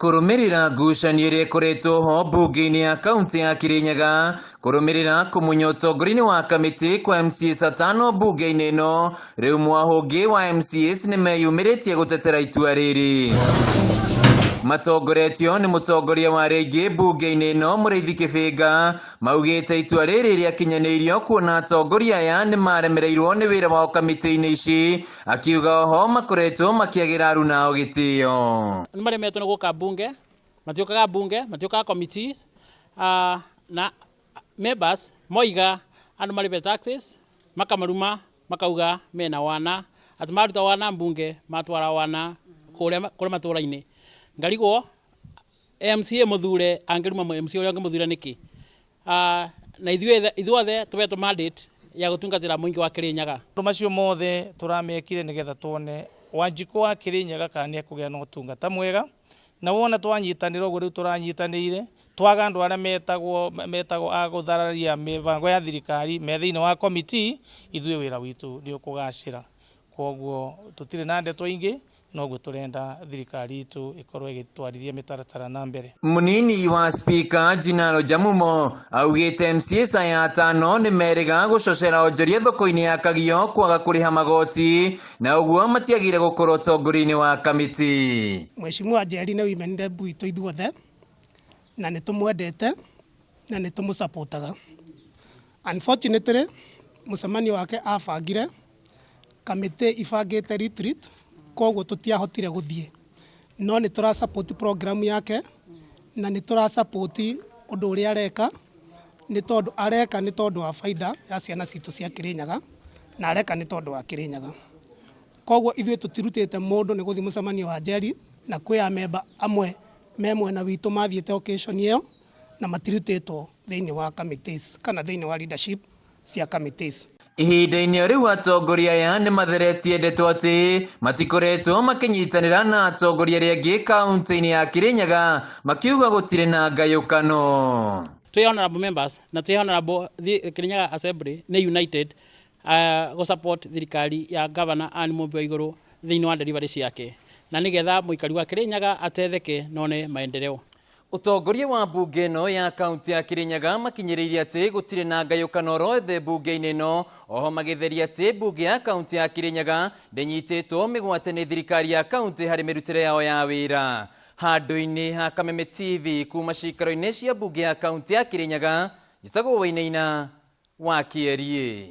Kũrũmĩrĩra ngucanio ĩrĩa ĩkoretwo ho mbunge-inĩ ya kaunti ya Kirinyaga kũrũmĩrĩra kũmunya ũtongoria-inĩ wa kamĩtĩ kwa MCAs atano mbunge-inĩ ĩno, rĩu mwahũngĩ wa MCAs nĩ meyumĩrĩtie gũtetera itua rĩrĩ. Matongoretio nĩ mũtongoria wa arĩa aingĩ mbunge-inĩ ĩno Mũrĩithi Kĩbĩnga, maugĩte itua rĩrĩ rĩakinyanĩirio kuona atongoria aya nĩ maremereirwo nĩ wĩra wao kamĩtĩ-inĩ ici. Akiuga oho makoretwo makĩagĩra aruna ao gĩtĩo. Nĩ maremetwo nĩ gũka bunge, matiũkaga bunge, matiũkaga committees, na members moiga andũ marĩbe taxes, makamaruma makauga mena wana, atĩ maruta wana mbunge matwara wana kũrĩa kũrĩa matũra-inĩ. Ngarigwo MCA mũthure angĩruma MCA ũrĩa ũngĩ mũthure nĩkĩ? Na ithuĩ ithuothe tũhetwo mandate ya gũtungatĩra mũingĩ wa Kirinyaga. Maũndũ macio mothe tũramekire nĩgetha tuone Wanjikũ wa Kirinyaga kana nĩ ekũgĩa na ũtungata mwega, na wona twanyitanĩra ũguo rĩu tũranyitanĩire, twaga andũ arĩa metagwo a gũthararia mĩbango ya thirikari me thĩinĩ wa committee, ithuĩ wĩra witũ nĩ ũkũgacĩra. Koguo tũtirĩ na ndeto ingĩ, noguo tũrenda thirikari itũ ĩkorwo ĩgĩtwarithia mĩtaratara na mbere. Mũnini wa spika Jinaro Jamumo augĩte MCAs aya atano nĩ merĩga gũcocera onjoria thoko-inĩ ya Kagio kwaga kũrĩha magoti na ũguo matiagĩrĩire gũkorwo ũtongoria-inĩ wa kamĩtĩ. Mheshimiwa Njeri nĩ women rep witũ ithuothe na nĩ tũmwendete na nĩ tũmũsupportaga. Unfortunately, mũcemanio wake abangire kamĩtĩ ibangĩte retreat, koguo tũtiahotire gũthiĩ, no nĩ tũra support program yake na nĩ tũra support ũndũ ũrĩa areka, nĩ tondũ areka nĩ tondũ wa baida ya ciana citũ cia Kirinyaga na areka nĩ tondũ wa Kirinyaga. Koguo ithuĩ tũtirutĩte mũndũ nĩ gũthiĩ mũcemanio wa Njeri, na kwĩ amemba amwe me mwena witũ mathiĩte occasion ĩyo na matirutĩtwo thĩinĩ wa committees kana thĩinĩ wa leadership cia committees. Ihinda-inĩ o rĩu atongoria aya nĩ matheretie ndeto atĩ matikoretwo makĩnyitanĩra na atongoria arĩa angĩ kaunti-inĩ ya Kirinyaga, makiuga gũtirĩ na ngayũkano. Twĩ honorable members na twĩ honorable Kirinyaga Assembly nĩ united gũ support thirikari ya Governor Anne Mũmbi wa Igũrũ thĩinĩ wa delivery ciake, na nĩgetha mũikari wa Kirinyaga atetheke none maendeleo. Ũtongoria wa mbunge ĩno ya kaunti ya Kirinyaga makinyĩrĩirie atĩ gũtirĩ na ngayũkano orothe mbunge-inĩ ĩno, oho magĩtheria atĩ mbunge ya kaunti ya Kirinyaga ndĩnyitĩtwo mĩgwate nĩ thirikari ya kaunti harĩ mĩrutĩre yao ya wĩra. Handũ-inĩ ha Kameme TV kuma cikaro-inĩ cia mbunge ya kaunti ya Kirinyaga, njĩtagwo Wainaina wa Kĩeriĩ.